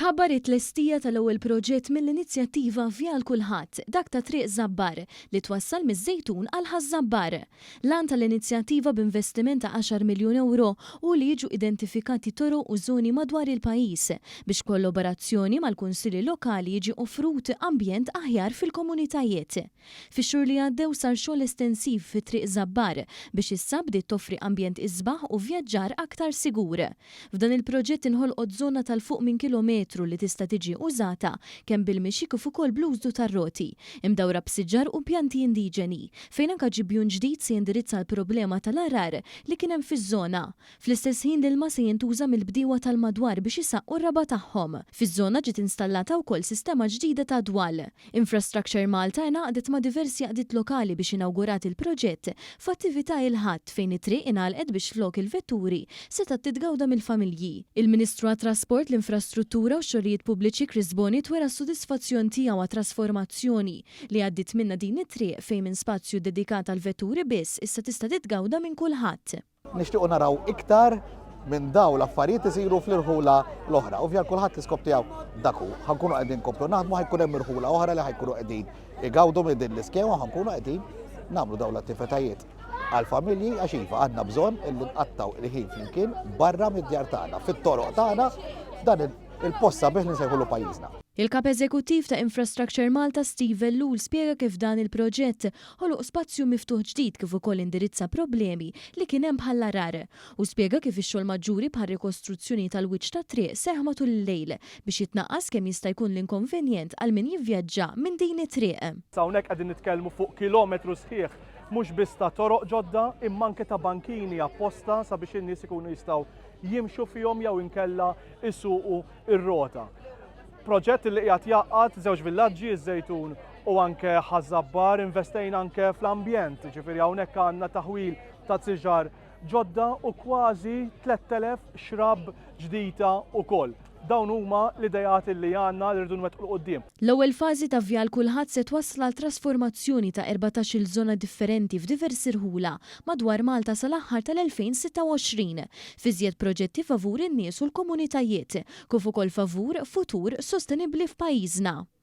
Tħabbar it-tlestija tal-ewwel proġett mill-inizjattiva Vjal Kulħadd, dak ta' Triq Żabbar, li twassal miż-Żejtun għal Ħaż-Żabbar. L-għan tal-inizjattiva b'investiment ta' għaxar miljun ewro hu li jiġu identifikati toroq u żoni madwar il-pajjiż biex b'kolloborazzjoni mal-kunsilli lokali jiġi offrut ambjent aħjar fil-komunitajiet. Fix-xhur li għaddew sar xogħol estensiv fi Triq Żabbar biex issa bdiet toffri ambjent isbaħ u vjaġġar aktar sigur. F'dan il-proġett inħolqot żona ta' 'l fuq minn kilometru li tista' tiġi użata kemm bil-mixi kif ukoll bl-użu tar-roti, imdawra b'siġar u pjanti indiġeni, fejn anke ġibjun ġdid se jindirizza l-problema tal-għargħar li kien hemm fiż-żona. Fl-istess ħin l-ilma se jintuża mill-bdiewa tal-madwar biex isaqqu r-raba' tagħhom. Fiż-żona ġiet installata wkoll sistema ġdida ta' dwal. Infrastructure Malta ingħaqdet ma' diversi għaqdiet lokali biex inawgurat il-proġett f'attività il-Ħadd fejn it-triq ingħalqet biex flok il-vetturi setgħet titgawda mill-familji. Il-Ministru għat-Trasport, l-Infrastruttura u x-Xogħlijiet Pubbliċi Chris Bonett wera s-sodisfazzjon tiegħu għat-trasformazzjoni li għaddiet minnha din it-triq fejn minn spazju ddedikat għall-vetturi biss issa tista' titgawda minn kulħadd. Nixtiequ naraw iktar minn daw l-affarijiet isiru fl-irħula l-oħra. U Vjal Kulħadd l-iskop tiegħu dak hu. Ħa nkunu qegħdin nkomplu naħdmu, ħa jkun hemm irħula oħra li ħa jkunu qegħdin igawdu minn din l-iskema, ħa nkunu qegħdin nagħmlu dawn l-attivitajiet għal-familji għax iva għandna bżonn illi nqattgħu il-ħin flimkien barra mid-djar tagħna, fit-toroq tagħna, dan il-post sabiħ li nsejħulu pajjiżna. Il-Kap Eżekuttiv ta' Infrastructure Malta Steve Ellul spjega kif dan il-proġett ħoloq spazju miftuħ ġdid kif ukoll indirizza problemi li kien hemm bħall-għargħar. Hu spjega kif ix-xogħol maġġuri bħar-rikostruzzjoni tal-wiċċ tat-triq seħħ matul il-lejl biex jitnaqqas kemm jista' jkun l-inkonvenjent għal min jivvjaġġa minn din it-triq. Hawnhekk qegħdin nitkellmu fuq kilometru sħiħ mhux biss ta' toroq ġodda imma anke ta' bankini apposta sabiex in-nies ikunu jistgħu jimxu fihom jew inkella jsuqu r-rota. Proġett li qiegħed jgħaqqad żewġ villaġġi, iż-Żejtun u anke Ħaż-Żabbar, investejna anke fl-ambjent, ġifieri hawnhekk għandna taħwil ta' siġar ġodda u kważi 3000 xrab ġdida wkoll. Dawn huma l-ideat li għandna li rridu nwettqu 'l quddiem. L-ewwel fażi ta' Vjal Kulħadd se twassal għal trasformazzjoni ta' 14-il żona differenti f'diversi rħula madwar Malta sal-aħħar tal-2026, f'iżjed proġetti favur in-nies u l-komunitajiet, kif ukoll favur futur sostenibbli f'pajjiżna.